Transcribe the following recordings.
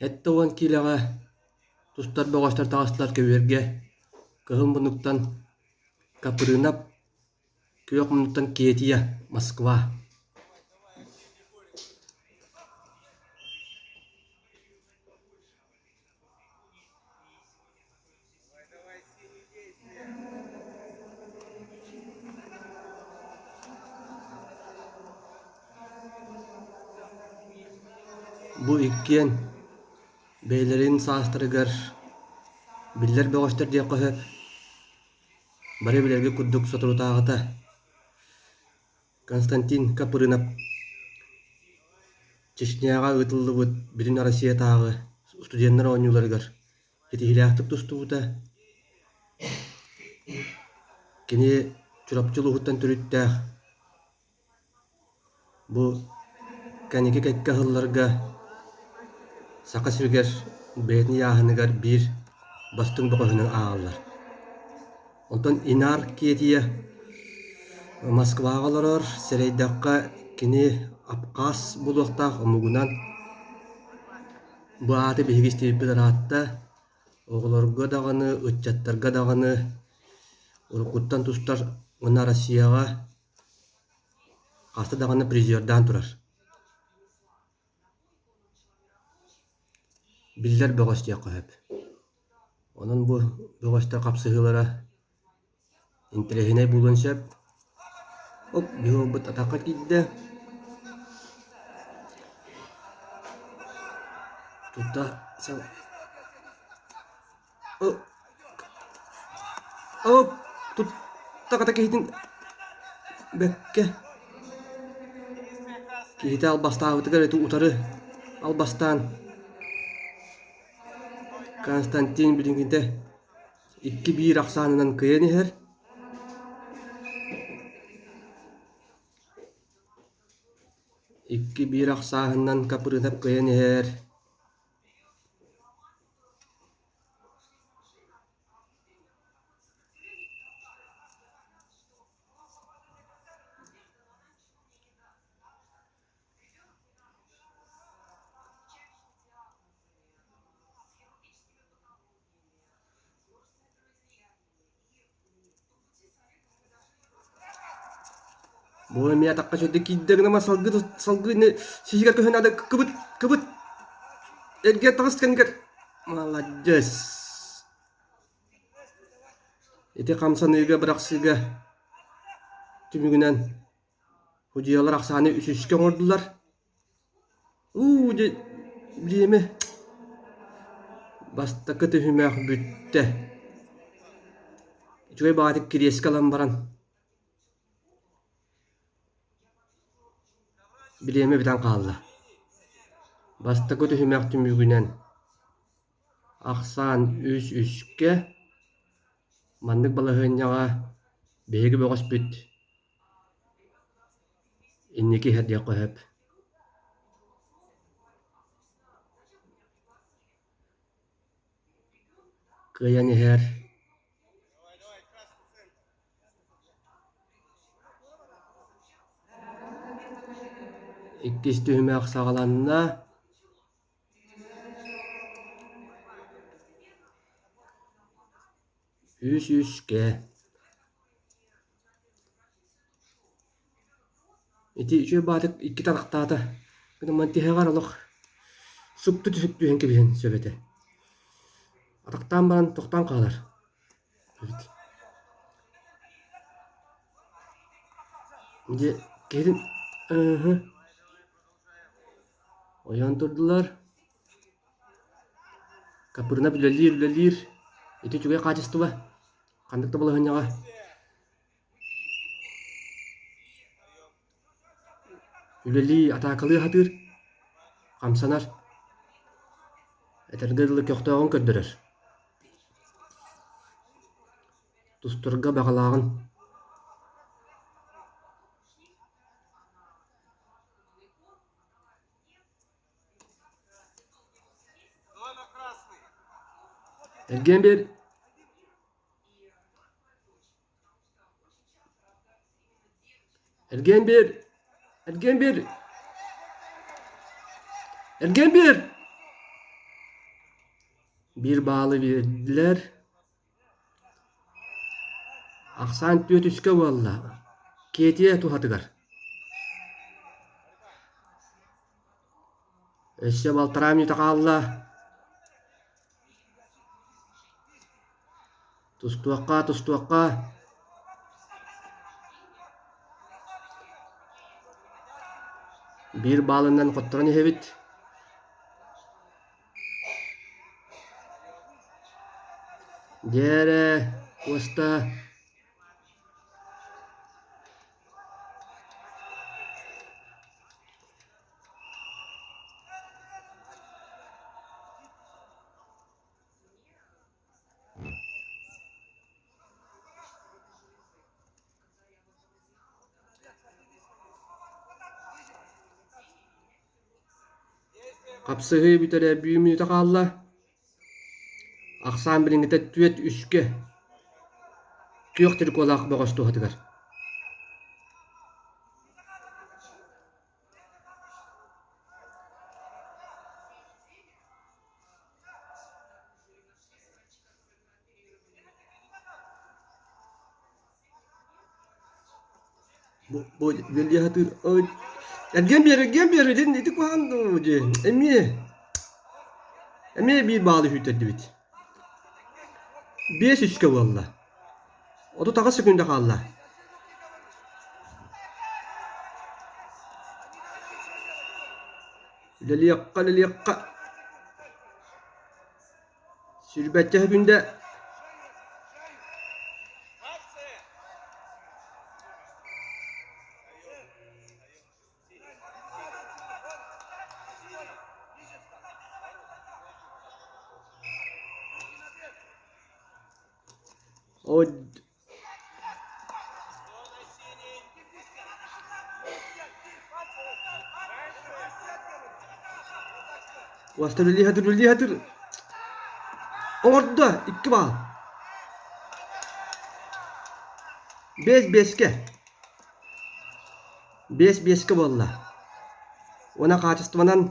70 киилэҕэ тустар бөҕөстөр таҕыстылар көбүөргэ кыһыл муннуктан Капрынов, күөх муннуктан Кетия, Москва. Бу иккиэн бэйэлэрин саастарыгар биллэр бөҕөстөр диэххэ сөп. Бары билэргэ курдук соторутааҕыта Константин Капрынов Чечняҕа ыытыллыбыт Бүтүн Россиятааҕы студеннар оонньууларыгар ситиһиилээхтик тустубута. Кини Чурапчы улууһуттан төрүттээх. Бу кэнники кэккэ сылларга Саха сиригэр бэйэтин ыйааһыныгар биир бастыҥ бөҕөһүнэн ааҕаллар. Онтон Инар Кетия Москваҕа олорор, сэрэйдэххэ кини абхаз буолуохтаах омугунан Бу ааты биһиги истибиппит ыраатта, оҕолорго даҕаны, ыччаттарга даҕаны уруккуттан тустар уонна Россияҕа хаста даҕаны призердаан турар. Биллэр бөҕөс диэххэ сөп. Онон бу бөҕөстөр хапсыһыылара Интэриэһинэй буолуон сөп. Оп, биһи уолбут атахха киирдэ. Тута Оп, тутта хата киһитин бэккэ киһитэ албастаабытыгар ити утары албастаан Константин билиҥҥитэ Икки-биир ахсаанынан кыайан иһэр. Икки-биир ахсааһынан Капрынов кыайан иһэр. Бу эмиэ атахха чөйдө киирдэ гына салгыы салгыы сиһигэр көһөн ада кыбыт кыбыт эргэ таҕыс кэннигэр маладьыас ити хамсаныыга бырахсыыга түмүгүнэн судьуйалар ахсааны үсүскэ оҥордулар Уу, дьэ, диэмэ, бастакы түһүмэх бүттэ. Үчүгэй баҕатык кириэскэ ылан баран, бириэмэ бүтэн хаалла. Бастакы түһүмэх түмүгүнэн ахсаан үс үскэ маннык балаһыанньаҕа биһиги бөҕөспүт Инники иһэр диэххэ сөп. Кыайан иһэр. Иккис түһүмэх саҕаланна. Үс үскэ Ити үчүгэй баатык икки тарахтаата гынан тиһэҕэр олох супту түһүк түһэн кэбиһэн сөп этэ. Атахтаан баран тохтоон хаалар эбит. Дьэ киһитин ыһы ойоон турдулар. Капырынап үлэлиир үлэлиир ити үчүгэй хаачыстыба ханнык да балаһыанньаҕа Үлэлии, атаакалыы сатыыр, хамсанар, этэргэ дылы көхтөөҕүн көрдөрөр. Тустарга баҕалааҕын Эргийэн биэр Эргийэн биэр! Эргийэн биэр! Эргийэн биэр! Биир баалы биэрдилэр. Ахсаан түөрт үскэ буолла. Кетия туһатыгар. Өссө балтараа мүнүүтэ хаалла. Тустуохха, тустуохха. Биир баалынан хотторон иһэбит. Дьээрэ, Куоста. Хапсыһыы бүтэрэ биир мүнүүтэ хаалла. Ахсаан билиҥҥитэ түөрт үскэ күөх триколаах бөҕөс туһатыгар. Бу бу үөллүү сатыыр эргийэн биэр эргийэн биэр ити ити куһаҕан дуу эмиэ эмиэ биир баалы күүттэрдибит. Биэс үскэ буолла. 38 секунда хаалла. Үлэлиэххэ үлэлиэххэ. Сүүрбэччэ секүндэ. Ой, Уостар үлэлии сатыыр, үлэлии сатыыр. Оҥордо, икки баал. Биэс биэскэ. Биэс биэскэ буолла. Уонна хаачыстыбанан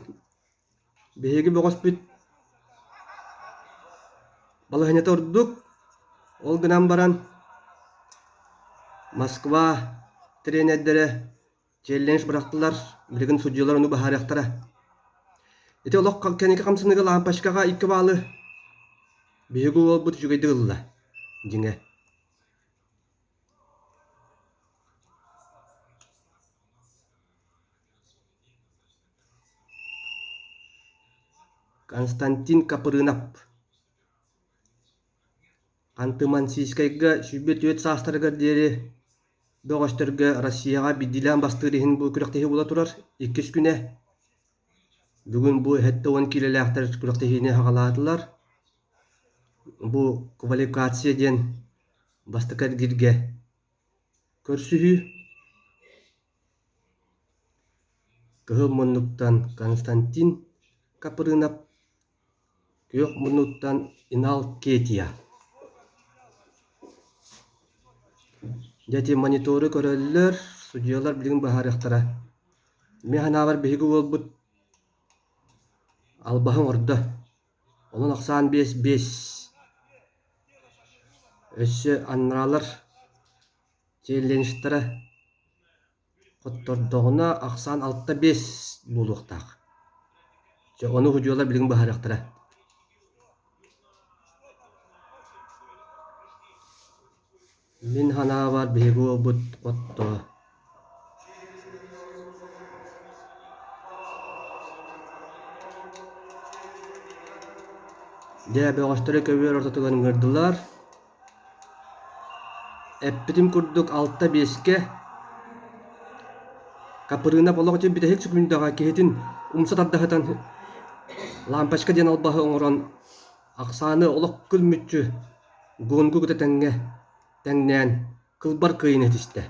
Биһиги бөҕөспүт балаһыанньата ордук, ол гынан баран Москва тренердэрэ челлендж бырахтылар, билигин судьуйалар ону быһаарыахтара. Ити олох кэнники хамсаныыга лампочкаҕа икки баалы биһиги уолбут үчүгэйдик ылла, дьиҥэ. Константин Капрынов Ханты-Мансийскайга 104 саастарыгар диэри бөҕөстөргө Россияҕа биирдиилээн бастыыр иһин бу күрэхтэһии буола турар иккис күнэ. Бүгүн бу 70 киилэлээхтэр күрэхтэһиини саҕалаатылар. Бу квалификация диэн бастакы эргииргэ көрсүһүү. Кыһыл муннуктан Константин Капрынов, күөх муннуктан Инал Кетия. Дьэ ити монитору көрөллөр, судьуйалар билигин быһаарыахтара. Мин санаабар биһиги уолбут албаһы оҥордо. Онон ахсаан биэс биэс. Өссө аннараалар челленджтара Хоттордоҕуна ахсаан алта-биэс буолуохтаах. Дьэ ону судьуйалар билигин быһаарыахтара. Мин санаабар биһиги уолбут хотто. Дьэ бөҕөстөрү көбүөр ортотугар ыҥырдылар. Эппитим курдук алта биэскэ Капырыынап олох дьэ бүтэһик сөкүүндэҕэ киһитин умса тардаһытан лампочка диэн албаһы оҥорон ахсааны олох күл мүччү гуонгу кытта тэҥҥэ тэҥнээн кылбар кыайыыны ситистэ.